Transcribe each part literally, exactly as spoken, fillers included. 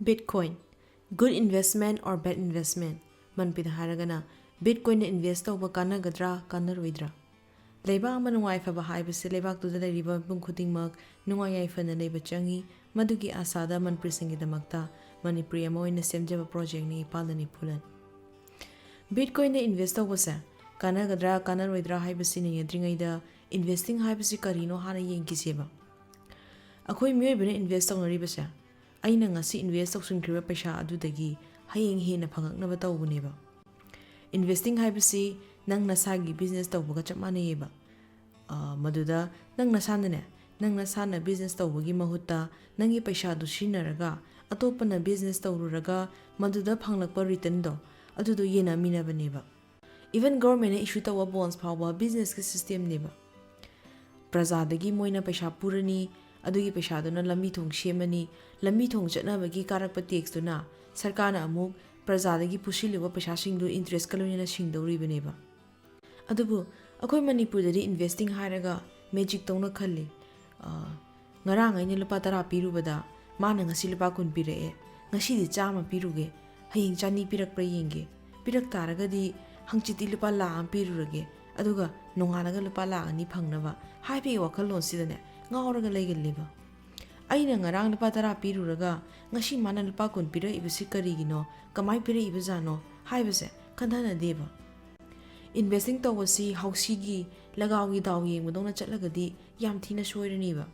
Bitcoin, good investment or bad investment? ꯃꯅꯤꯄꯨꯔꯤꯗ ꯍꯥꯏꯔꯒꯅ, ꯕꯤꯠꯀꯣꯏꯟꯗ invest ꯇꯧꯕ ꯀꯥꯟꯅꯒꯗ꯭ꯔꯥ, ꯀꯥꯟꯅꯔꯣꯏꯗ꯭ꯔꯥ? ꯂꯩꯕꯥꯛ ꯑꯃ ꯅꯨꯡꯉꯥꯏ ꯐꯕ ꯍꯥꯏꯕꯁꯦ ꯂꯩꯕꯥꯛꯇꯨꯗ ꯂꯩꯔꯤꯕ ꯃꯤꯄꯨꯝ ꯈꯨꯗꯤꯡꯃꯛ ꯅꯨꯡꯉꯥꯏ ꯌꯥꯏꯐꯅ ꯂꯩꯕ ꯆꯪꯏ꯫ ꯃꯗꯨꯒꯤ ꯑꯥꯁꯥꯗ ꯃꯅꯤꯄꯨꯔꯤꯁꯤꯡꯒꯤꯗꯃꯛꯇ ꯃꯅꯤꯄꯨꯔꯤ ꯑꯃ ꯑꯣꯏꯅ ꯁꯦꯝꯖꯕ ꯄ꯭ꯔꯣꯖꯦꯛꯅꯤ ꯏꯄꯥꯜ ꯑꯅꯤꯐꯨꯂꯟ꯫ ꯕꯤꯠꯀꯣꯏꯟꯗ ꯏꯟꯚꯦꯁ ꯇꯧꯕꯁꯦ ꯀꯥꯟꯅꯒꯗ꯭ꯔꯥ, ꯀꯥꯟꯅꯔꯣꯏꯗ꯭ꯔꯥ ꯍꯥꯏꯕꯁꯤ ꯅꯩꯅꯗ꯭ꯔꯤꯉꯩꯗ, ꯏꯟꯚꯦꯁꯇꯤꯡ ꯍꯥꯏꯕꯁꯤ ꯀꯔꯤꯅꯣ ꯍꯥꯟꯅ ꯌꯦꯡꯈꯤꯁꯦꯕ꯫ ꯑꯩꯈꯣꯏ ꯃꯤꯑꯣꯏꯕꯅ ꯏꯟꯚꯦꯁ ꯇꯧꯅꯔꯤꯕꯁꯦ, ꯑꯩꯅ ꯉꯁꯤ ꯏꯟꯚꯦꯁ ꯇꯧꯁꯤꯟꯈ꯭ꯔꯤꯕ ꯄꯩꯁꯥ ꯑꯗꯨꯗꯒꯤ ꯍꯌꯦꯡ ꯍꯦꯟꯅ ꯐꯪꯉꯛꯅꯕ ꯇꯧꯕꯅꯦꯕ꯫ ꯏꯟꯚꯦꯁꯇꯤꯡ ꯍꯥꯏꯕꯁꯤ ꯅꯪ ꯅꯁꯥꯒꯤ ꯕꯤꯖꯤꯅꯦꯁ ꯇꯧꯕꯒ ꯆꯞ ꯃꯥꯟꯅꯩꯌꯦꯕ꯫ ꯑ, ꯃꯗꯨꯗ ꯅꯪ ꯅꯁꯥꯅꯅꯦ, ꯅꯪ ꯅꯁꯥꯅ ꯕꯤꯖꯤꯅꯦꯁ ꯇꯧꯕꯒꯤ ꯃꯍꯨꯠꯇ ꯅꯪꯒꯤ ꯄꯩꯁꯥꯗꯨ ꯁꯤꯖꯤꯟꯅꯔꯒ ꯑꯇꯣꯞꯄꯅ ꯕꯤꯖꯤꯅꯦꯁ ꯇꯧꯔꯨꯔꯒ ꯃꯗꯨꯗ ꯐꯪꯂꯛꯄ ꯔꯤꯇꯔꯟꯗꯣ, ꯑꯗꯨꯗꯣ ꯌꯦꯟꯅꯃꯤꯟꯅꯕꯅꯦꯕ꯫ Even ꯒꯣꯔꯃꯦꯟꯅ ꯏꯁꯨ ꯇꯧꯕ ꯕꯣꯟꯁ ꯐꯥꯎꯕ ꯕꯤꯖꯤꯅꯦꯁꯀꯤ ꯁꯤꯁꯇꯦꯝꯅꯦꯕ꯫ ꯄ꯭ꯔꯖꯥꯗꯒꯤ ꯃꯣꯏꯅ ꯄꯩꯁꯥ ꯄꯨꯔꯅꯤ, ꯑꯗꯨꯒꯤ ꯄꯩꯁꯥꯗꯨꯅ ꯂꯝꯕꯤ ꯊꯣꯡ ꯁꯦꯝꯃꯅꯤ, ꯂꯝꯕꯤ ꯊꯣꯡ ꯆꯠꯅꯕꯒꯤ ꯀꯥꯔꯛꯄ ꯇꯦꯛꯁꯇꯨꯅ ꯁꯔꯀꯥꯔꯅ ꯑꯃꯨꯛ ꯄ꯭ꯔꯖꯥꯗꯒꯤ ꯄꯨꯁꯤꯜꯂꯨꯕ ꯄꯩꯁꯥꯁꯤꯡꯗꯨ ꯏꯟꯇꯔꯦꯁꯀ ꯂꯣꯏꯅꯅ ꯁꯤꯡꯗꯧꯔꯤꯕꯅꯦꯕ꯫ ꯑꯗꯨꯕꯨ ꯑꯩꯈꯣꯏ ꯃꯅꯤꯄꯨꯔꯗꯗꯤ ꯏꯟꯚꯦꯁꯇꯤꯡ ꯍꯥꯏꯔꯒ ꯃꯦꯖꯤꯛꯇꯧꯅ ꯈꯜꯂꯤ꯫ ꯑ, ꯉꯔꯥꯡ ꯑꯩꯅ ꯂꯨꯄꯥ ꯇꯔꯥ ꯄꯤꯔꯨꯕꯗ ꯃꯥꯅ ꯉꯁꯤ ꯂꯨꯄꯥ ꯀꯨꯟ ꯄꯤꯔꯛꯑꯦ, ꯉꯁꯤꯗꯤ ꯆꯥꯝꯃ ꯄꯤꯔꯨꯒꯦ, ꯍꯌꯦꯡ ꯆꯅꯤ ꯄꯤꯔꯛꯄ꯭ꯔꯥ ꯌꯦꯡꯒꯦ, ꯄꯤꯔꯛ ꯇꯥꯔꯒꯗꯤ ꯍꯪꯆꯤꯠꯇꯤ ꯂꯨꯄꯥ ꯂꯥꯈ ꯑꯃ ꯄꯤꯔꯨꯔꯒꯦ, ꯑꯗꯨꯒ ꯅꯣꯡꯉꯥꯜꯂꯒ ꯂꯨꯄꯥ ꯂꯥꯈ ꯑꯅꯤ ꯐꯪꯅꯕ ꯍꯥꯏꯕꯒꯤ ꯋꯥꯈꯜꯂꯣꯟꯁꯤꯗꯅꯦ ꯉꯥꯎꯔꯒ ꯂꯩꯒꯜꯂꯦꯕ꯫ ꯑꯩꯅ ꯉꯔꯥꯡ ꯂꯨꯄꯥ ꯇꯔꯥ ꯄꯤꯔꯨꯔꯒ ꯉꯁꯤ ꯃꯥꯅ ꯂꯨꯄꯥ ꯀꯨꯟ ꯄꯤꯔꯛꯏꯕꯁꯤ ꯀꯔꯤꯒꯤꯅꯣ, ꯀꯃꯥꯏ ꯄꯤꯔꯛꯏꯕꯖꯥꯠꯅꯣ ꯍꯥꯏꯕꯁꯦ ꯈꯟꯊꯅꯗꯦꯕ꯫ ꯏꯟꯚꯦꯁꯇꯤꯡ ꯇꯧꯕꯁꯤ ꯍꯧꯁꯤꯒꯤ ꯂꯒꯥꯎꯒꯤ ꯗꯥꯎ ꯌꯦꯡꯕꯗꯧꯅ ꯆꯠꯂꯒꯗꯤ ꯌꯥꯝ ꯊꯤꯅ ꯁꯣꯏꯔꯅꯤꯕ꯫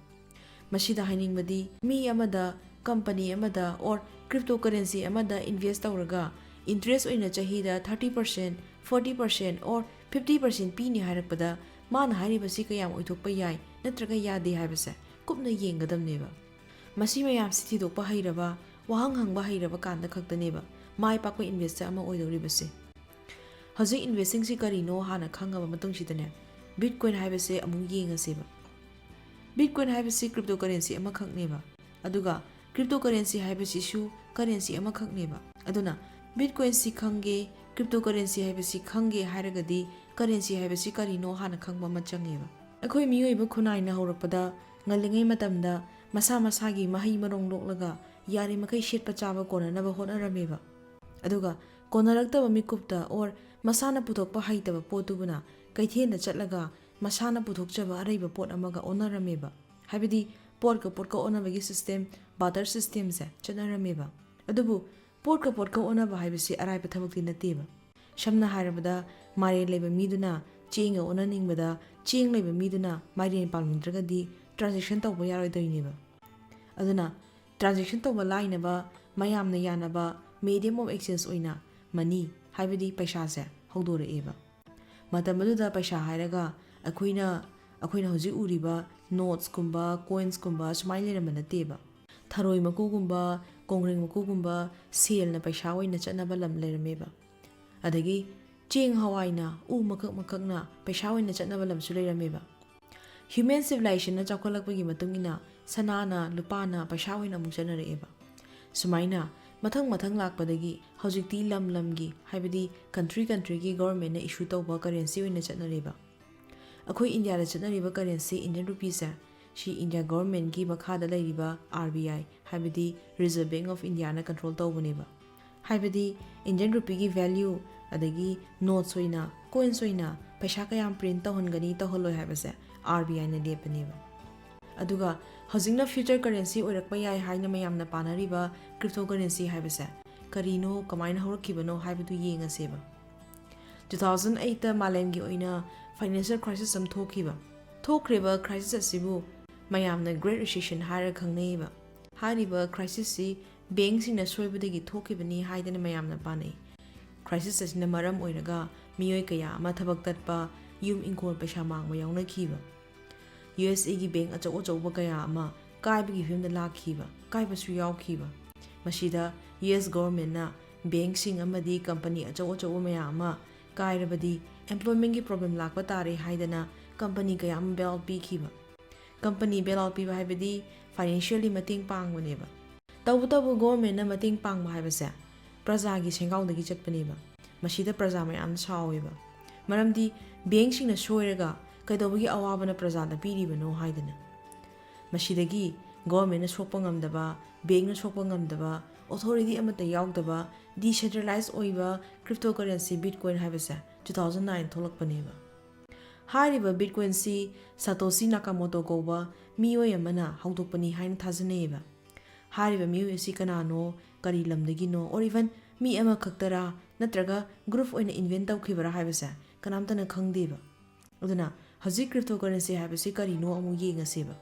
ꯃꯁꯤꯗ ꯍꯥꯏꯅꯤꯡꯕꯗꯤ, ꯃꯤ ꯑꯃꯗ, ꯀꯝꯄꯅꯤ ꯑꯃꯗ or cryptocurrency ꯑꯃꯗ ꯏꯟꯚꯦꯁ ꯇꯧꯔꯒ ꯏꯟꯇꯔꯦꯁ ꯑꯣꯏꯅ ꯆꯍꯤꯗ thirty percent, forty percent or fifty percent ꯄꯤꯅꯤ ꯍꯥꯏꯔꯛꯄꯗ ꯃꯥꯅ ꯍꯥꯏꯔꯤꯕꯁꯤ ꯀꯌꯥꯝ ꯑꯣꯏꯊꯣꯛꯄ ꯌꯥꯏ ꯅꯠꯇ꯭ꯔꯒ ꯌꯥꯗꯦ ꯍꯥꯏꯕꯁꯦ ꯀꯨꯞꯅ ꯌꯦꯡꯒꯗꯕꯅꯦꯕ꯫ ꯃꯁꯤ ꯃꯌꯥꯝꯁꯤ ꯊꯤꯗꯣꯛꯄ ꯍꯩꯔꯕ, ꯋꯥꯍꯪ ꯍꯪꯕ ꯍꯩꯔꯕ ꯀꯥꯟꯗ ꯈꯛꯇꯅꯦꯕ ꯃꯥꯏ ꯄꯥꯛꯄ ꯏꯟꯚꯦꯁꯇꯔ ꯑꯃ ꯑꯣꯏꯗꯧꯔꯤꯕꯁꯦ꯫ ꯍꯧꯖꯤꯛ ꯏꯟꯚꯦꯁꯇꯤꯡꯁꯤ ꯀꯔꯤꯅꯣ ꯍꯥꯟꯅ ꯈꯪꯉꯕ ꯃꯇꯨꯡꯁꯤꯗꯅꯦ, ꯕꯤꯠꯀꯣꯏꯟ ꯍꯥꯏꯕꯁꯦ ꯑꯃꯨꯛ ꯌꯦꯡꯉꯁꯦꯕ꯫ ꯕꯤꯠꯀꯣꯏꯟ ꯍꯥꯏꯕꯁꯤ ꯀ꯭ꯔꯤꯞꯇꯣ ꯀꯔꯦꯟꯁꯤ ꯑꯃꯈꯛꯅꯦꯕ, ꯑꯗꯨꯒ ꯀ꯭ꯔꯤꯞꯇꯣ ꯀꯔꯦꯟꯁꯤ ꯍꯥꯏꯕꯁꯤꯁꯨ ꯀꯔꯦꯟꯁꯤ ꯑꯃꯈꯛꯅꯦꯕ꯫ ꯑꯗꯨꯅ ꯕꯤꯠꯀꯣꯏꯟꯁꯤ ꯈꯪꯒꯦ, ꯀ꯭ꯔꯤꯞꯇꯣ ꯀꯔꯦꯟꯁꯤ ꯍꯥꯏꯕꯁꯤ ꯈꯪꯒꯦ ꯍꯥꯏꯔꯒꯗꯤ ꯀꯔꯦꯟꯁꯤ ꯍꯥꯏꯕꯁꯤ ꯀꯔꯤꯅꯣ ꯍꯥꯟꯅ ꯈꯪꯕ ꯑꯃ ꯆꯪꯉꯦꯕ꯫ ꯑꯩꯈꯣꯏ ꯃꯤꯑꯣꯏꯕ ꯈꯨꯟꯅꯥꯏꯅ ꯍꯧꯔꯛꯄꯗ ꯉꯜꯂꯤꯉꯩ ꯃꯇꯝꯗ ꯃꯁꯥ ꯃꯁꯥꯒꯤ ꯃꯍꯩ ꯃꯔꯣꯡ ꯂꯣꯛꯂꯒ ꯌꯥꯔꯤꯃꯈꯩ ꯁꯦꯠꯄ ꯆꯥꯕ ꯀꯣꯟꯅꯅꯕ ꯍꯣꯠꯅꯔꯝꯃꯦꯕ꯫ ꯑꯗꯨꯒ ꯀꯣꯟꯅꯔꯛꯇꯕ ꯃꯤꯀꯨꯞꯇ or ꯃꯁꯥꯅ ꯄꯨꯊꯣꯛꯄ ꯍꯩꯇꯕ ꯄꯣꯠꯇꯨꯕꯨꯅ ꯀꯩꯊꯦꯜꯗ ꯆꯠꯂꯒ ꯃꯁꯥꯅ ꯄꯨꯊꯣꯛꯆꯕ ꯑꯔꯩꯕ ꯄꯣꯠ ꯑꯃꯒ ꯑꯣꯟꯅꯔꯝꯃꯦꯕ꯫ ꯍꯥꯏꯕꯗꯤ ꯄꯣꯠꯀ ꯄꯣꯠꯀ ꯑꯣꯟꯅꯕꯒꯤ system, barter systemꯁꯦ ꯆꯠꯅꯔꯝꯃꯦꯕ꯫ ꯑꯗꯨꯕꯨ ꯄꯣꯠꯀ ꯄꯣꯠꯀ ꯑꯣꯟꯅꯕ ꯍꯥꯏꯕꯁꯤ ꯑꯔꯥꯏꯕ ꯊꯕꯛꯇꯤ ꯅꯠꯇꯦꯕ꯫ ꯁꯝꯅ ꯍꯥꯏꯔꯕꯗ, ꯃꯥꯏꯔꯦꯟ ꯂꯩꯕ ꯃꯤꯗꯨꯅ ꯆꯦꯡꯒ ꯑꯣꯟꯅꯅꯤꯡꯕꯗ, ꯆꯦꯡ ꯂꯩꯕ ꯃꯤꯗꯨꯅ ꯃꯥꯏꯔꯦꯟ ꯄꯥꯝꯅꯤꯡꯗ꯭ꯔꯒꯗꯤ transaction ꯇꯧꯕ ꯌꯥꯔꯣꯏꯗꯣꯏꯅꯦꯕ꯫ ꯑꯗꯨꯅ transaction ꯇꯧꯕ ꯂꯥꯏꯅꯕ, ꯃꯌꯥꯝꯅ ꯌꯥꯅꯕ medium of exchange ꯑꯣꯏꯅ money, ꯍꯥꯏꯕꯗꯤ ꯄꯩꯁꯥꯁꯦ ꯍꯧꯗꯣꯔꯛꯑꯦꯕ꯫ ꯃꯇꯝ ꯑꯗꯨꯗ ꯄꯩꯁꯥ ꯍꯥꯏꯔꯒ ꯑꯩꯈꯣꯏꯅ, ꯑꯩꯈꯣꯏꯅ ꯍꯧꯖꯤꯛ ꯎꯔꯤꯕ notesꯀꯨꯝꯕ, coinsꯀꯨꯝꯕ ꯁꯨꯃꯥꯏꯅ ꯂꯩꯔꯝꯕ ꯅꯠꯇꯦꯕ꯫ ꯊꯔꯣꯏ ꯃꯀꯨꯒꯨꯝꯕ, ꯀꯣꯡꯒ꯭ꯔꯦꯡ ꯃꯀꯨꯒꯨꯝꯕ ꯁꯦꯜꯅ ꯄꯩꯁꯥ ꯑꯣꯏꯅ ꯆꯠꯅꯕ ꯂꯝ ꯂꯩꯔꯝꯃꯦꯕ꯫ ꯑꯗꯒꯤ ꯆꯦꯡ ꯍꯋꯥꯏꯅ, ꯎ ꯃꯀꯛ ꯃꯀꯛꯅ ꯄꯩꯁꯥ ꯑꯣꯏꯅ ꯆꯠꯅꯕ ꯂꯝꯁꯨ ꯂꯩꯔꯝꯃꯦꯕ꯫ Human civilizationꯅ ꯆꯥꯎꯈꯠꯂꯛꯄꯒꯤ ꯃꯇꯨꯡ ꯏꯟꯅ ꯁꯅꯥꯅ, ꯂꯨꯄꯥꯅ ꯄꯩꯁꯥ ꯑꯣꯏꯅ ꯑꯃꯨꯛ ꯆꯠꯅꯔꯛꯑꯦꯕ꯫ ꯁꯨꯃꯥꯏꯅ ꯃꯊꯪ ꯃꯊꯪ ꯂꯥꯛꯄꯗꯒꯤ ꯍꯧꯖꯤꯛꯇꯤ ꯂꯝ ꯂꯝꯒꯤ, ꯍꯥꯏꯕꯗꯤ country countryꯒꯤ governmentꯅ issue ꯇꯧꯕ currency ꯑꯣꯏꯅ ꯆꯠꯅꯔꯦꯕ꯫ ꯑꯩꯈꯣꯏ ꯏꯟꯗꯤꯌꯥꯗ ꯆꯠꯅꯔꯤꯕ currency Indian rupeeꯁꯦ, ꯁꯤ ꯏꯟꯗꯤꯌꯥ governmentꯀꯤ ꯃꯈꯥꯗ ꯂꯩꯔꯤꯕ RBI, ꯍꯥꯏꯕꯗꯤ Reserve Bank of Indiaꯅ control ꯇꯧꯕꯅꯦꯕ꯫ ꯍꯥꯏꯕꯗꯤ Indian rupeeꯒꯤ value, ꯑꯗꯒꯤ notes ꯑꯣꯏꯅ, coins ꯑꯣꯏꯅ ꯄꯩꯁꯥ ꯀꯌꯥꯝ print ꯇꯧꯍꯟꯒꯅꯤ, ꯇꯧꯍꯜꯂꯣꯏ ꯍꯥꯏꯕꯁꯦ RBIꯅ ꯂꯦꯞꯄꯅꯦꯕ꯫ ꯑꯗꯨꯒ ꯍꯧꯖꯤꯛꯅ future currency ꯑꯣꯏꯔꯛꯄ ꯌꯥꯏ ꯍꯥꯏꯅ ꯃꯌꯥꯝꯅ ꯄꯥꯅꯔꯤꯕ cryptocurrency ꯍꯥꯏꯕꯁꯦ ꯀꯔꯤꯅꯣ, ꯀꯃꯥꯏꯅ ꯍꯧꯔꯛꯈꯤꯕꯅꯣ ꯍꯥꯏꯕꯗꯨ ꯌꯦꯡꯉꯁꯦꯕ꯫ Two thousand eightꯇ ꯃꯥꯂꯦꯝꯒꯤ ꯑꯣꯏꯅ financial crisis ꯑꯃ ꯊꯣꯛꯈꯤꯕ꯫ ꯊꯣꯛꯈ꯭ꯔꯤꯕ crisis ꯑꯁꯤꯕꯨ ꯃꯌꯥꯝꯅ Great Recession ꯍꯥꯏꯔꯒ ꯈꯪꯅꯩꯌꯦꯕ꯫ ꯍꯥꯏꯔꯤꯕ crisisꯁꯤ bankꯁꯤꯡꯅ ꯁꯣꯏꯕꯗꯒꯤ ꯊꯣꯛꯈꯤꯕꯅꯤ ꯍꯥꯏꯗꯅ ꯃꯌꯥꯝꯅ ꯄꯥꯅꯩ꯫ Crisis ꯑꯁꯤꯅ ꯃꯔꯝ ꯑꯣꯏꯔꯒ ꯃꯤꯑꯣꯏ ꯀꯌꯥ ꯑꯃ ꯊꯕꯛ ꯇꯠꯄ, ꯌꯨꯝ ꯏꯪꯈꯣꯜ ꯄꯩꯁꯥ ꯃꯥꯡꯕ ꯌꯥꯎꯅꯈꯤꯕ꯫ USAꯒꯤ bank ꯑꯆꯧ ꯑꯆꯧꯕ ꯀꯌꯥ ꯑꯃ ꯀꯥꯏꯕꯒꯤ ꯐꯤꯕꯝꯗ ꯂꯥꯛꯈꯤꯕ, ꯀꯥꯏꯕꯁꯨ ꯌꯥꯎꯈꯤꯕ꯫ ꯃꯁꯤꯗ US governmentꯅ bankꯁꯤꯡ ꯑꯃꯗꯤ company ꯑꯆꯧ ꯑꯆꯧꯕ ꯃꯌꯥꯝ ꯑꯃ ꯀꯥꯏꯔꯕꯗꯤ employmentꯀꯤ problem ꯂꯥꯛꯄ ꯇꯥꯔꯦ ꯍꯥꯏꯗꯅ company ꯀꯌꯥ ꯑꯃ bail out ꯄꯤꯈꯤꯕ꯫ Company bail out ꯄꯤꯕ ꯍꯥꯏꯕꯗꯤ financially ꯃꯇꯦꯡ ꯄꯥꯡꯕꯅꯦꯕ꯫ ꯇꯧꯕꯇꯕꯨ governmentꯅ ꯃꯇꯦꯡ ꯄꯥꯡꯕ ꯍꯥꯏꯕꯁꯦ ꯄ꯭ꯔꯖꯥꯒꯤ ꯁꯦꯟꯒꯥꯎꯗꯒꯤ ꯆꯠꯄꯅꯦꯕ꯫ ꯃꯁꯤꯗ ꯄ꯭ꯔꯖꯥ ꯃꯌꯥꯝ ꯁꯥꯎꯋꯦꯕ꯫ ꯃꯔꯝꯗꯤ bankꯁꯤꯡꯅ ꯁꯣꯏꯔꯒ ꯀꯩꯗꯧꯕꯒꯤ ꯑꯋꯥꯕꯅ ꯄ꯭ꯔꯖꯥꯗ ꯄꯤꯔꯤꯕꯅꯣ ꯍꯥꯏꯗꯅ꯫ ꯃꯁꯤꯗꯒꯤ ꯒꯣꯔꯃꯦꯟꯅ ꯁꯣꯛꯄ ꯉꯝꯗꯕ, ꯕꯦꯡꯅ ꯁꯣꯛꯄ ꯉꯝꯗꯕ, ꯑꯣꯊꯣꯔꯤꯇꯤ ꯑꯃꯠꯇ ꯌꯥꯎꯗꯕ, ꯗꯤꯁꯦꯟꯇ꯭ꯔꯦꯂꯥꯏꯁ ꯑꯣꯏꯕ ꯀ꯭ꯔꯤꯞꯇꯣ ꯀꯔꯦꯟꯁꯤ ꯕꯤꯠꯀꯣꯏꯟ ꯍꯥꯏꯕꯁꯦ two thousand nine ꯊꯣꯛꯂꯛꯄꯅꯦꯕ꯫ ꯍꯥꯏꯔꯤꯕ ꯕꯤꯠꯀꯣꯏꯟꯁꯤ ꯁꯥꯇꯣꯁꯤ ꯅꯥꯀꯥꯃꯣꯇꯣ ꯀꯧꯕ ꯃꯤꯑꯣꯏ ꯑꯃꯅ ꯍꯧꯗꯣꯛꯄꯅꯤ ꯍꯥꯏꯅ ꯊꯥꯖꯅꯩꯌꯦꯕ꯫ ꯍꯥꯏꯔꯤꯕ ꯃꯤꯑꯣꯏ ꯑꯁꯤ ꯀꯅꯥꯅꯣ, ꯀꯔꯤ ꯂꯝꯗꯒꯤꯅꯣ, or even ꯃꯤ ꯑꯃꯈꯛꯇꯔꯥ ꯅꯠꯇ꯭ꯔꯒ ꯒ꯭ꯔꯨꯞ ꯑꯣꯏꯅ ꯏꯟꯚꯦꯟ ꯇꯧꯈꯤꯕꯔꯥ ꯍꯥꯏꯕꯁꯦ ꯀꯅꯥꯝꯇꯅ ꯈꯪꯗꯦꯕ꯫ ꯑꯗꯨꯅ ꯍꯧꯖꯤꯛ ꯀ꯭ꯔꯤꯞꯇꯣ ꯀꯔꯦꯟꯁꯤ ꯍꯥꯏꯕꯁꯤ ꯀꯔꯤꯅꯣ ꯑꯃꯨꯛ ꯌꯦꯡꯉꯁꯦꯕ꯫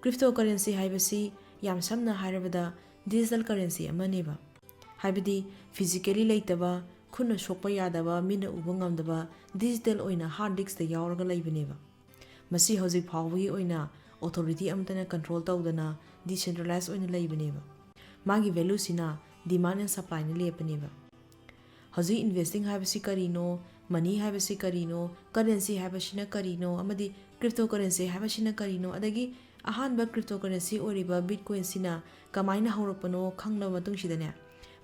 ꯀ꯭ꯔꯤꯞꯇꯣ ꯀꯔꯦꯟꯁꯤ ꯍꯥꯏꯕꯁꯤ ꯌꯥꯝ ꯁꯝꯅ ꯍꯥꯏꯔꯕꯗ ꯗꯤꯖꯤꯇꯦꯜ ꯀꯔꯦꯟꯁꯤ ꯑꯃꯅꯦꯕ꯫ ꯍꯥꯏꯕꯗꯤ ꯐꯤꯖꯤꯀꯦꯂꯤ ꯂꯩꯇꯕ, ꯈꯨꯠꯅ ꯁꯣꯛꯄ ꯌꯥꯗꯕ, ꯃꯤꯠꯅ ꯎꯕ ꯉꯝꯗꯕ, ꯗꯤꯖꯤꯇꯦꯜ ꯑꯣꯏꯅ ꯍꯥꯔꯗ ꯗꯤꯁꯇ ꯌꯥꯎꯔꯒ ꯂꯩꯕꯅꯦꯕ꯫ ꯃꯁꯤ ꯍꯧꯖꯤꯛ ꯐꯥꯎꯕꯒꯤ ꯑꯣꯏꯅ ꯑꯣꯊꯣꯔꯤꯇꯤ ꯑꯃꯠꯇꯅ ꯀꯟꯇ꯭ꯔꯣꯜ ꯇꯧꯗꯅ ꯗꯤꯁꯦꯟꯇ꯭ꯔꯦꯂꯥꯏꯁ ꯑꯣꯏꯅ ꯂꯩꯕꯅꯦꯕ꯫ ꯃꯥꯒꯤ ꯚꯦꯂꯨꯁꯤꯅ ꯗꯤꯃꯥꯟ ꯑꯦꯟ ꯁꯄ꯭ꯂꯥꯏꯅ ꯂꯦꯞꯄꯅꯦꯕ꯫ ꯍꯧꯖꯤꯛ ꯏꯟꯚꯦꯁꯇꯤꯡ ꯍꯥꯏꯕꯁꯤ ꯀꯔꯤꯅꯣ, ꯃꯅꯤ ꯍꯥꯏꯕꯁꯤ ꯀꯔꯤꯅꯣ, ꯀꯔꯦꯟꯁꯤ ꯍꯥꯏꯕꯁꯤꯅ ꯀꯔꯤꯅꯣ, ꯑꯃꯗꯤ ꯀ꯭ꯔꯤꯞꯇꯣ ꯀꯔꯦꯟꯁꯤ ꯍꯥꯏꯕꯁꯤꯅ ꯀꯔꯤꯅꯣ, ꯑꯗꯒꯤ ꯑꯍꯥꯟꯕ ꯀ꯭ꯔꯤꯞꯇꯣ ꯀꯔꯦꯟꯁꯤ ꯑꯣꯏꯔꯤꯕ ꯕꯤꯠꯀꯣꯏꯟꯁꯤꯅ ꯀꯃꯥꯏꯅ ꯍꯧꯔꯛꯄꯅꯣ ꯈꯪꯂꯕ ꯃꯇꯨꯡꯁꯤꯗꯅꯦ,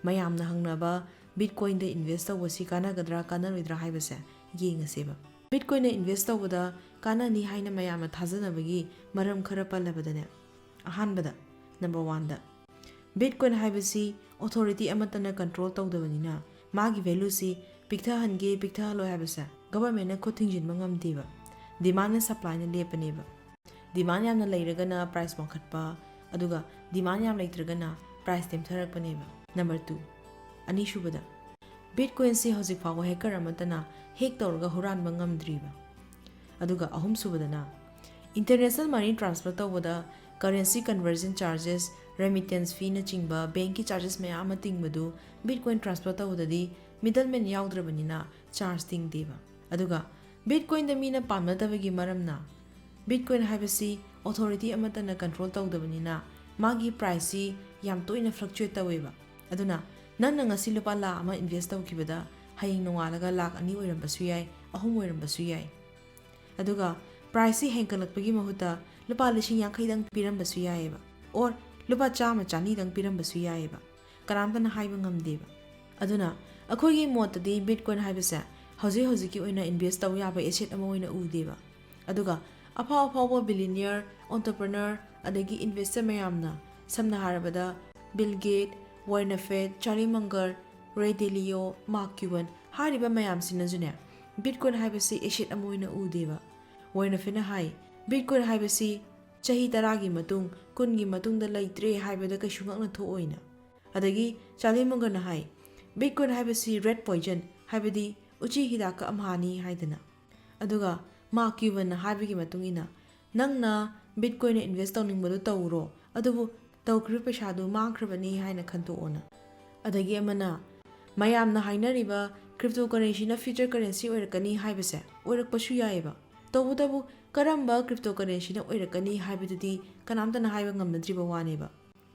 ꯃꯌꯥꯝꯅ ꯍꯪꯅꯕ ꯕꯤꯠꯀꯣꯏꯟꯗ ꯏꯟꯚꯦꯁ ꯇꯧꯕꯁꯤ ꯀꯥꯟꯅꯒꯗ꯭ꯔꯥ ꯀꯥꯟꯅꯔꯣꯏꯗ꯭ꯔꯥ ꯍꯥꯏꯕꯁꯦ ꯌꯦꯡꯉꯁꯦꯕ꯫ ꯕꯤꯠꯀꯣꯏꯟꯗ ꯏꯟꯚꯦꯁ ꯇꯧꯕꯗ ꯀꯥꯟꯅꯅꯤ ꯍꯥꯏꯅ ꯃꯌꯥꯝꯅ ꯊꯥꯖꯅꯕꯒꯤ ꯃꯔꯝ ꯈꯔ ꯄꯜꯂꯕꯗꯅꯦ, ꯑꯍꯥꯟꯕꯗ, ꯅꯝꯕꯔ ꯋꯥꯟꯗ, ꯕꯤꯠꯀꯣꯏꯟ ꯍꯥꯏꯕꯁꯤ ꯑꯣꯊꯣꯔꯤꯇꯤ ꯑꯃꯠꯇꯅ ꯀꯟꯇ꯭ꯔꯣꯜ ꯇꯧꯗꯕꯅꯤꯅ ꯃꯥꯒꯤ ꯚꯦꯂꯨꯁꯤ ꯄꯤꯛꯊꯍꯟꯒꯦ ꯄꯤꯛꯊꯍꯜꯂꯣꯏ ꯍꯥꯏꯕꯁꯦ ꯒꯚꯔꯟꯃꯦꯟꯠꯅ ꯈꯨꯠ ꯊꯤꯡꯖꯤꯟꯕ ꯉꯝꯗꯦꯕ꯫ ꯗꯤꯃꯥꯟꯅ ꯁꯄ꯭ꯂꯥꯏꯅ ꯂꯦꯞꯄꯅꯦꯕ꯫ ꯗꯤꯃꯥꯟ ꯌꯥꯝꯅ ꯂꯩꯔꯒꯅ ꯄ꯭ꯔꯥꯏꯁ ꯋꯥꯡꯈꯠꯄ, ꯑꯗꯨꯒ ꯗꯤꯃꯥꯟ ꯌꯥꯝ ꯂꯩꯇ꯭ꯔꯒꯅ ꯄ꯭ꯔꯥꯏꯁ ꯇꯦꯝꯊꯔꯛꯄꯅꯦꯕ꯫ ꯅꯝꯕꯔ ꯇꯨ, ꯑꯅꯤꯁꯨꯕꯗ, ꯕꯤꯠꯀꯣꯏꯟꯁꯤ ꯍꯧꯖꯤꯛ ꯐꯥꯎꯕ ꯍꯦꯀꯔ ꯑꯃꯠꯇꯅ ꯍꯦꯛ ꯇꯧꯔꯒ ꯍꯨꯔꯥꯟꯕ ꯉꯝꯗ꯭ꯔꯤꯕ꯫ ꯑꯗꯨꯒ ꯑꯍꯨꯝꯁꯨꯕꯗꯅ, ꯏꯟꯇꯔꯅꯦꯁꯅꯦꯜ ꯃꯅꯤ ꯇ꯭ꯔꯥꯟꯁꯐꯔ ꯇꯧꯕꯗ ꯀꯔꯦꯟꯁꯤ ꯀꯟꯚꯔꯖꯟ ꯆꯥꯔꯖꯦꯁ, ꯔꯦꯃꯤꯇꯦꯟꯁ ꯐꯤꯅꯆꯤꯡꯕ ꯕꯦꯡꯀꯤ ꯆꯥꯔꯖꯦꯁ ꯃꯌꯥꯝ ꯑꯃ ꯇꯤꯡꯕꯗꯨ ꯕꯤꯠꯀꯣꯏꯟ ꯇ꯭ꯔꯥꯟꯁꯐꯔ ꯇꯧꯕꯗꯗꯤ ꯃꯤꯗꯜꯃꯦꯟ ꯌꯥꯎꯗ꯭ꯔꯕꯅꯤꯅ ꯆꯥꯔꯖ ꯇꯤꯡꯗꯦꯕ꯫ ꯑꯗꯨꯒ ꯕꯤꯠꯀꯣꯏꯟꯗ ꯃꯤꯅ ꯄꯥꯝꯅꯗꯕꯒꯤ ꯃꯔꯝꯅ, ꯕꯤꯠꯀꯣꯏꯟ ꯍꯥꯏꯕꯁꯤ ꯑꯣꯊꯣꯔꯤꯇꯤ ꯑꯃꯠꯇꯅ ꯀꯟꯇ꯭ꯔꯣꯜ ꯇꯧꯗꯕꯅꯤꯅ ꯃꯥꯒꯤ ꯄ꯭ꯔꯥꯏꯁꯁꯤ ꯌꯥꯝ ꯇꯣꯏꯅ ꯐ꯭ꯂꯛꯆꯨꯌꯦꯠ ꯇꯧꯋꯦꯕ꯫ ꯑꯗꯨꯅ ꯅꯪꯅ ꯉꯁꯤ ꯂꯨꯄꯥ ꯂꯥꯈ ꯑꯃ ꯏꯟꯚꯦꯁ ꯇꯧꯈꯤꯕꯗ ꯍꯌꯦꯡ ꯅꯣꯡꯉꯥꯜꯂꯒ ꯂꯥꯈ ꯑꯅꯤ ꯑꯣꯏꯔꯝꯕꯁꯨ ꯌꯥꯏ, ꯑꯍꯨꯝ ꯑꯣꯏꯔꯝꯕꯁꯨ ꯌꯥꯏ꯫ ꯑꯗꯨꯒ ꯄ꯭ꯔꯥꯏꯁꯁꯤ ꯍꯦꯟꯒꯠꯂꯛꯄꯒꯤ ꯃꯍꯨꯠꯇ ꯂꯨꯄꯥ ꯂꯤꯁꯤꯡ ꯌꯥꯡꯈꯩꯗꯪ ꯄꯤꯔꯝꯕꯁꯨ ꯌꯥꯏꯑꯕ, ꯑꯣꯔ ꯂꯨꯄꯥ ꯆꯥꯝꯃ ꯆꯅꯤꯗꯪ ꯄꯤꯔꯝꯕꯁꯨ ꯌꯥꯏꯑꯕ꯫ ꯀꯅꯥꯝꯇꯅ ꯍꯥꯏꯕ ꯉꯝꯗꯦꯕ꯫ ꯑꯗꯨꯅ ꯑꯩꯈꯣꯏꯒꯤ ꯃꯣꯠꯇꯗꯤ ꯕꯤꯠꯀꯣꯏꯟ ꯍꯥꯏꯕꯁꯦ ꯍꯧꯖꯤꯛ ꯍꯧꯖꯤꯛꯀꯤ ꯑꯣꯏꯅ ꯏꯟꯚꯦꯁ ꯇꯧ ꯌꯥꯕ ꯑꯦꯁꯦꯠ ꯑꯃ ꯑꯣꯏꯅ ꯎꯗꯦꯕ꯫ ꯑꯗꯨꯒ ꯑꯐꯥꯎ ꯑꯐꯥꯎꯕ ꯕꯤꯂꯤꯅꯤꯌꯔ, ꯑꯣꯟꯇꯔꯄ꯭ꯔꯅꯔ, ꯑꯗꯒꯤ ꯏꯟꯚꯦꯁꯇꯔ ꯃꯌꯥꯝꯅ, ꯁꯝꯅ ꯍꯥꯏꯔꯕꯗ Bill Gates, Warren Buffett, Charlie Munger, Ray Dalio, Mark Cuban ꯍꯥꯏꯔꯤꯕ ꯃꯌꯥꯝꯁꯤꯅꯁꯨꯅꯦ, ꯕꯤꯠꯀꯣꯏꯟ ꯍꯥꯏꯕꯁꯤ ꯑꯦꯁꯦꯠ ꯑꯃ ꯑꯣꯏꯅ ꯎꯗꯦꯕ꯫ ꯋꯥꯔꯦꯟ ꯕꯐꯦꯠꯅ ꯍꯥꯏ, ꯕꯤꯠꯀꯣꯏꯟ ꯍꯥꯏꯕꯁꯤ ꯆꯍꯤ ꯇꯔꯥꯒꯤ ꯃꯇꯨꯡ, ꯀꯨꯟꯒꯤ ꯃꯇꯨꯡꯗ ꯂꯩꯇ꯭ꯔꯦ ꯍꯥꯏꯕꯗ ꯀꯩꯁꯨ ꯉꯛꯅ ꯊꯣꯛꯑꯣꯏꯅ꯫ ꯑꯗꯒꯤ ꯆꯥꯔꯂꯤ ꯃꯪꯒꯔꯅ ꯍꯥꯏ, ꯕꯤꯠꯀꯣꯏꯟ ꯍꯥꯏꯕꯁꯤ ꯔꯦꯠ ꯄꯣꯏꯖꯟ, ꯍꯥꯏꯕꯗꯤ ꯎꯆꯤ ꯍꯤꯗꯥꯛꯀ ꯑꯝꯍꯥꯅꯤ ꯍꯥꯏꯗꯅ꯫ ꯑꯗꯨꯒ ꯃꯥꯔꯛ ꯀ꯭ꯌꯨꯕꯟꯅ ꯍꯥꯏꯕꯒꯤ ꯃꯇꯨꯡ ꯏꯟꯅ, ꯅꯪꯅ ꯕꯤꯠꯀꯣꯏꯟꯗ ꯏꯟꯚꯦꯁ ꯇꯧꯅꯤꯡꯕꯗꯨ ꯇꯧꯔꯣ, ꯑꯗꯨꯕꯨ ꯇꯧꯈ꯭ꯔꯤꯕ ꯄꯩꯁꯥꯗꯨ ꯃꯥꯡꯈ꯭ꯔꯕꯅꯤ ꯍꯥꯏꯅ ꯈꯟꯇꯣꯛꯑꯣꯅ꯫ ꯑꯗꯒꯤ ꯑꯃꯅ, ꯃꯌꯥꯝꯅ ꯍꯥꯏꯅꯔꯤꯕ ꯀ꯭ꯔꯤꯞꯇꯣ ꯀꯔꯦꯟꯁꯤꯅ ꯐ꯭ꯌꯨꯆꯔ ꯀꯔꯦꯟꯁꯤ ꯑꯣꯏꯔꯛꯀꯅꯤ ꯍꯥꯏꯕꯁꯦ ꯑꯣꯏꯔꯛꯄꯁꯨ ꯌꯥꯏꯑꯕ꯫ ꯇꯧꯕꯇꯕꯨ ꯀꯔꯝꯕ ꯀ꯭ꯔꯤꯞꯇꯣ ꯀꯔꯦꯟꯁꯤꯅ ꯑꯣꯏꯔꯛꯀꯅꯤ ꯍꯥꯏꯕꯗꯨꯗꯤ ꯀꯅꯥꯝꯇꯅ ꯍꯥꯏꯕ ꯉꯝꯅꯗ꯭ꯔꯤꯕ ꯋꯥꯅꯦꯕ꯫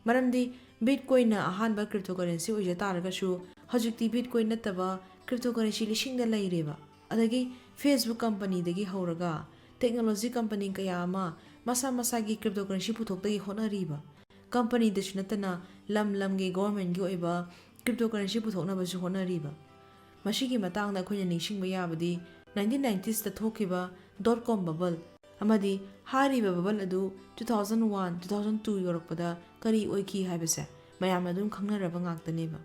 ꯃꯔꯝꯗꯤ ꯕꯤꯠꯀꯣꯏꯟꯅ ꯑꯍꯥꯟꯕ ꯀ꯭ꯔꯤꯞꯇꯣ ꯀꯔꯦꯟꯁꯤ ꯑꯣꯏꯖ ꯇꯥꯔꯒꯁꯨ, ꯍꯧꯖꯤꯛꯇꯤ ꯕꯤꯠꯀꯣꯏꯟ ꯅꯠꯇꯕ ꯀ꯭ꯔꯤꯞꯇꯣ ꯀꯔꯦꯟꯁꯤ ꯂꯤꯁꯤꯡꯗ ꯂꯩꯔꯦꯕ꯫ ꯑꯗꯒꯤ Facebook ꯀꯝꯄꯅꯤꯗꯒꯤ ꯍꯧꯔꯒ ꯇꯦꯛꯅꯣꯂꯣꯖꯤ ꯀꯝꯄꯅꯤ ꯀꯌꯥ ꯑꯃ ꯃꯁꯥ ꯃꯁꯥꯒꯤ ꯀ꯭ꯔꯤꯞꯇꯣ ꯀꯔꯦꯟꯁꯤ ꯄꯨꯊꯣꯛꯇꯒꯤ ꯍꯣꯠꯅꯔꯤꯕ꯫ ꯀꯝꯄꯅꯤꯗꯁꯨ ꯅꯠꯇꯅ ꯂꯝ ꯂꯝꯒꯤ ꯒꯣꯔꯃꯦꯟꯒꯤ ꯑꯣꯏꯕ ꯀ꯭ꯔꯤꯞꯇꯣ ꯀꯔꯦꯟꯁꯤ ꯄꯨꯊꯣꯛꯅꯕꯁꯨ ꯍꯣꯠꯅꯔꯤꯕ꯫ ꯃꯁꯤꯒꯤ ꯃꯇꯥꯡꯗ ꯑꯩꯈꯣꯏꯅ ꯅꯤꯡꯁꯤꯡꯕ ꯌꯥꯕꯗꯤ ꯅꯥꯏꯟꯇꯤꯟ ꯅꯥꯏꯟꯇꯤꯁꯇ ꯊꯣꯛꯈꯤꯕ ꯗꯣꯠ ꯀꯣꯝ ꯕꯕꯜ ꯑꯃꯗꯤ ꯍꯥꯏꯔꯤꯕ ꯕꯕꯜ ꯑꯗꯨ two thousand one, two thousand two ꯌꯧꯔꯛꯄꯗ ꯀꯔꯤ ꯑꯣꯏꯈꯤ ꯍꯥꯏꯕꯁꯦ ꯃꯌꯥꯝꯅ ꯑꯗꯨꯝ ꯈꯪꯅꯔꯕ ꯉꯥꯛꯇꯅꯦꯕ꯫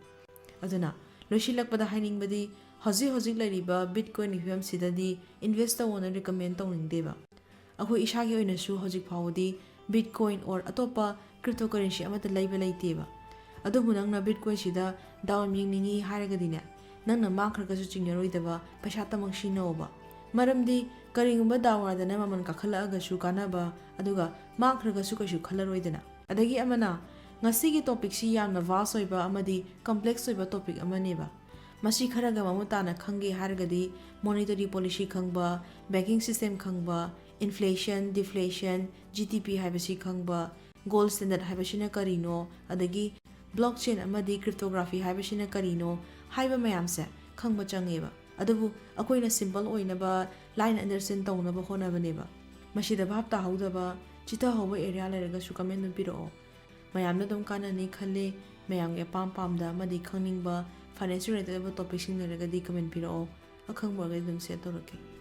ꯑꯗꯨꯅ ꯂꯣꯏꯁꯤꯜꯂꯛꯄꯗ ꯍꯥꯏꯅꯤꯡꯕꯗꯤ, ꯍꯧꯖꯤꯛ ꯍꯧꯖꯤꯛ ꯂꯩꯔꯤꯕ ꯕꯤꯠꯀꯣꯏꯟꯒꯤ ꯐꯤꯕꯝꯁꯤꯗꯗꯤ ꯏꯟꯚꯦꯁ ꯇꯧꯑꯣꯅ ꯔꯤꯀꯃꯦꯟ ꯇꯧꯅꯤꯡꯗꯦꯕ꯫ ꯑꯩꯈꯣꯏ ꯏꯁꯥꯒꯤ ꯑꯣꯏꯅꯁꯨ ꯍꯧꯖꯤꯛ ꯐꯥꯎꯕꯗꯤ ꯕꯤꯠꯀꯣꯏꯟ ꯑꯣꯔ ꯑꯇꯣꯞꯄ ꯀ꯭ꯔꯤꯞꯇꯣ ꯀꯔꯦꯟꯁꯤ ꯑꯃꯠꯇ ꯂꯩꯕ ꯂꯩꯇꯦꯕ꯫ ꯑꯗꯨꯕꯨ ꯅꯪꯅ ꯕꯤꯠꯀꯣꯏꯟꯁꯤꯗ ꯗꯥꯎ ꯌꯦꯡꯅꯤꯡꯉꯤ ꯍꯥꯏꯔꯒꯗꯤꯅꯦ, ꯅꯪꯅ ꯃꯥꯡꯈ꯭ꯔꯒꯁꯨ ꯆꯤꯡꯅꯔꯣꯏꯗꯕ ꯄꯩꯁꯥꯇꯃꯛ ꯁꯤꯖꯤꯟꯅꯧꯕ꯫ ꯃꯔꯝꯗꯤ ꯀꯔꯤꯒꯨꯝꯕ ꯗꯥꯎ ꯌꯥꯗꯅ ꯃꯃꯜ ꯀꯥꯈꯠꯂꯛꯑꯒꯁꯨ ꯀꯥꯟꯅꯕ, ꯑꯗꯨꯒ ꯃꯥꯡꯈ꯭ꯔꯒꯁꯨ ꯀꯩꯁꯨ ꯈꯜꯂꯔꯣꯏꯗꯅ꯫ ꯑꯗꯒꯤ ꯑꯃꯅ, ꯉꯁꯤꯒꯤ ꯇꯣꯄꯤꯛꯁꯤ ꯌꯥꯝꯅ ꯚꯥꯁ ꯑꯣꯏꯕ ꯑꯃꯗꯤ ꯀꯝꯄ꯭ꯂꯦꯛꯁ ꯑꯣꯏꯕ ꯇꯣꯄꯤꯛ ꯑꯃꯅꯦꯕ꯫ ꯃꯁꯤ ꯈꯔꯒ ꯃꯃꯨꯠ ꯇꯥꯅ ꯈꯪꯒꯦ ꯍꯥꯏꯔꯒꯗꯤ ꯃꯣꯅꯤꯇꯔꯤ ꯄꯣꯂꯤꯁꯤ ꯈꯪꯕ, ꯕꯦꯡꯀꯤꯡ ꯁꯤꯁꯇꯦꯝ ꯈꯪꯕ, ꯏꯟꯐ꯭ꯂꯦꯁꯟ, ꯗꯤꯐ꯭ꯂꯦꯁꯟ, ꯖꯤ ꯗꯤ ꯄꯤ ꯍꯥꯏꯕꯁꯤ ꯈꯪꯕ, ꯒꯣꯜ ꯁ꯭ꯇꯦꯟꯗꯔꯠ ꯍꯥꯏꯕꯁꯤꯅ ꯀꯔꯤꯅꯣ, ꯑꯗꯒꯤ ꯕ꯭ꯂꯣꯛꯆꯦꯟ ꯑꯃꯗꯤ ꯀ꯭ꯔꯤꯞꯇꯣꯒ꯭ꯔꯥꯐꯤ ꯍꯥꯏꯕꯁꯤꯅ ꯀꯔꯤꯅꯣ ꯍꯥꯏꯕ ꯃꯌꯥꯝꯁꯦ ꯈꯪꯕ ꯆꯪꯉꯦꯕ꯫ ꯑꯗꯨꯕꯨ ꯑꯩꯈꯣꯏꯅ ꯁꯤꯝꯄꯜ ꯑꯣꯏꯅꯕ, ꯂꯥꯏꯅ ꯑꯟꯗꯔꯁ꯭ꯇꯦꯟ ꯇꯧꯅꯕ ꯍꯣꯠꯅꯕꯅꯦꯕ꯫ ꯃꯁꯤꯗ ꯚꯥꯞ ꯇꯥꯍꯧꯗꯕ, ꯆꯤꯊꯍꯧꯕ ꯑꯦꯔꯤꯌꯥ ꯂꯩꯔꯒꯁꯨ ꯀꯃꯦꯟ ꯑꯗꯨꯝ ꯄꯤꯔꯛꯑꯣ꯫ ꯃꯌꯥꯝꯅ ꯑꯗꯨꯝ ꯀꯥꯟꯅꯅꯤ ꯈꯜꯂꯤ꯫ ꯃꯌꯥꯝꯒꯤ ꯑꯄꯥꯝ ꯄꯥꯝꯗ ꯑꯃꯗꯤ ꯈꯪꯅꯤꯡꯕ ꯐꯥꯏꯅꯥꯟꯁ ꯔꯤꯂꯦꯇꯦꯗ ꯑꯣꯏꯕ ꯇꯣꯄꯤꯛꯁꯤꯡ ꯂꯩꯔꯒꯗꯤ ꯀꯃꯦꯟ ꯄꯤꯔꯛꯑꯣ, ꯑꯈꯪꯕ ꯑꯣꯏꯔꯒꯗꯤ ꯑꯗꯨꯝ ꯁꯤꯌꯔ ꯇꯧꯔꯛꯀꯦ꯫